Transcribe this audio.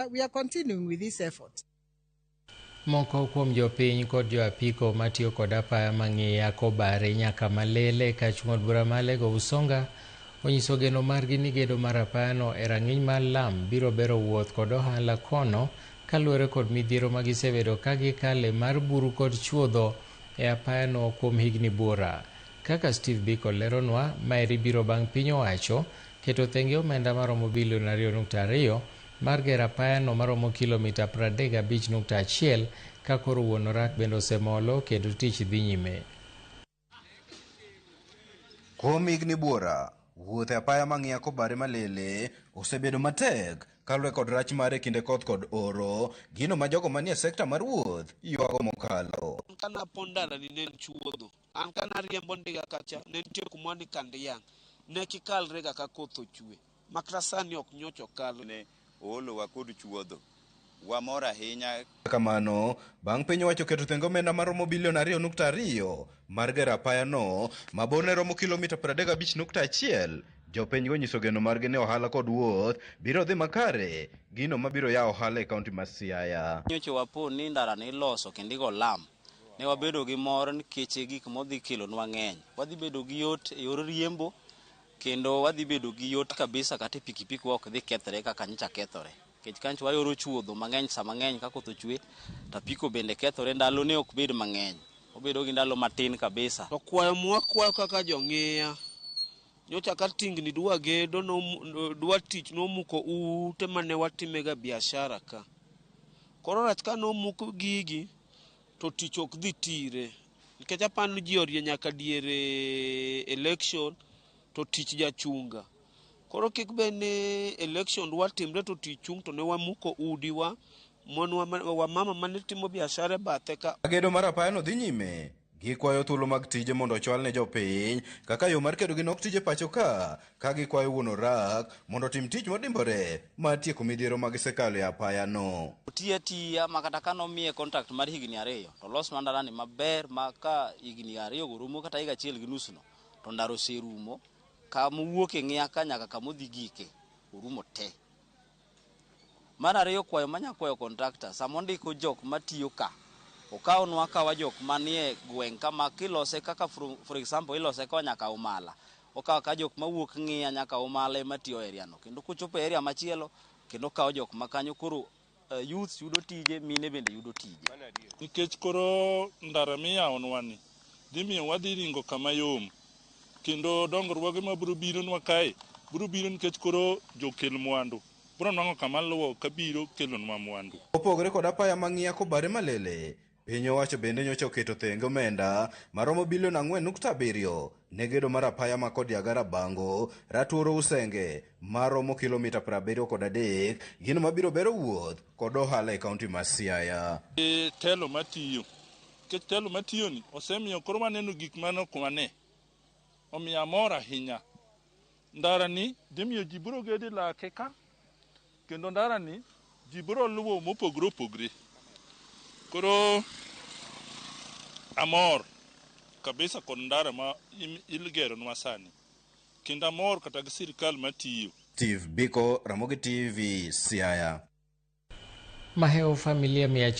We are continuing with this effort. Moko kuom jopiny kod jo apiko matiyo kod apaya mang'iya kobare nyaka Malele kachung' od bura ma Alego Usonga onyiso geno margi ni gedo mar apayano e rang'iny mar lam biro bero wuoth kod ohala kono kaluwore kod midhiero magisebedo ka gikale mar buru kod chuodho e apayano kuom higni buora. Kaka Steve Biko leronwa, maeri biro bang' piny owacho keto thenge omenda maromo bilion 2.2 mar gero apayano maromo kilomita 35.1 ka koro wuon orak bende osemolo kendo tich dhi nyime. Kuom higni buora, wuoth e apaya mang'iya kobare Malele osebedo matek kaluwore kod rach mare kinde koth kod oro, gino ma jogo manie sekta mar wuoth ywago mokalo. Kana po ndara ni ne en chuodho. An kana riembo ndiga kacha ne nitie kumoro ni Kandiang'. Ne kikalre ga ka koth ochwe. Makata sani ok nyocha okal. Ne oolowa kod chuodho. Wamor ahinya. Kamano, bang' piny owacho keto thenge omenda maromo bilion 2.2 mar gero apayano ma borne romo kilomita 35.1, jopiny go onyiso geno margi ni ohala kod wuoth biro dhi makare, gino mabiro yawo ohala e kaunti ma Siaya. Nyocha wapo ni ndara ni iloso kendo igo lam. Ne wabedo gi mor nikech gik modhi kelonwa ng'eny. Wadhi bedo gi yot e yor riembo kendo wadhi bedo gi yot kabisa kata e pikipiki wa ok dhi kethre kaka nyocha kethore. Nikech kanyo wayoro chuodho mang'eny sama ng'eny ka koth ochwe to apiko bende kethore ndalo ne ok bed mang'eny. Obedo gi ndalo matin kabisa. To kwayo mwakwayo kaka jong'iya, nyocha ka tingni dwa gedo, dwa tich nomuko ute mane watimega biashara ka. Koro rach ka nomuk gigi to tich ok dhi tire. Nikech apani ni ji orie nyaka diere election to tich jachunga. Koro kik bed ni election dwa timre to tich chung' to ne wamuko udiwa, mon wamama mane timo biashara e bathe ka. Gedo mar apayano dhi nyime. Gikwayo thuolo mag tije mondo ochwal ne jopiny kaka yo mar kedo gi nok tije pacho ka, ka gikwayo wuon orak mondo otim tich modimbore mar tieko midhiero ma gisekalo e apayano. Otiyo atiya ma kata ka nomiye contract mar higni 2 to los na ndarani maber ma ka higni 2 go rumo kata higa achiel gi nus no to ndara oserumo kamowuok e ng'iya ka nyaka kamodhi gike orumo te. Mar ariyo, kwayo manya kwayo contractor sama ondiko jok matiyo ka, okawnwa akawa jok manie gweng' kama kilose kaka for example ilose koa nyaka Umala, okawo ka jok mawuok ng'iya nyaka Umala ema tiyo area no, kendo kochopo e area machielo kendo okawo jok makanyo koro youths yudo tije, mine bende yudo tije. Nikech koro ndara miyawonwa ni dhi miyo wadhi ringo kama yom, kendo dongruoge mabiro bironwa kae biro biro nikech koro jokel mwandu biro nwang'o kama luwo kabiro kelonwa mwandu. Opogore kod apaya mang'iya kobare Malele, piny owacho bende nyocha oketo thenge omenda maromo bilion 4.7 ne gedo mar apaya ma Kodiaga Rabango, Ratuoro Usenge maromo kilomita 73, gino mabiro bero wuoth kod ohala e kaunti ma Siaya. E telo matiyo, nikech telo matiyo ni osemiyo koro waneno gik mane ok wane, omiyo amor ahinya. Ndara ni dhi miyo ji biro gedo e lake ka, kendo ndara ni ji biro luwo mopogore opogore. Koro amor kabisa kod ndara ma igeronwa sani, kendo amor kata gi sirikal matiyo. Steve Biko, Ramogi TV, Siaya. Mahewo familia mia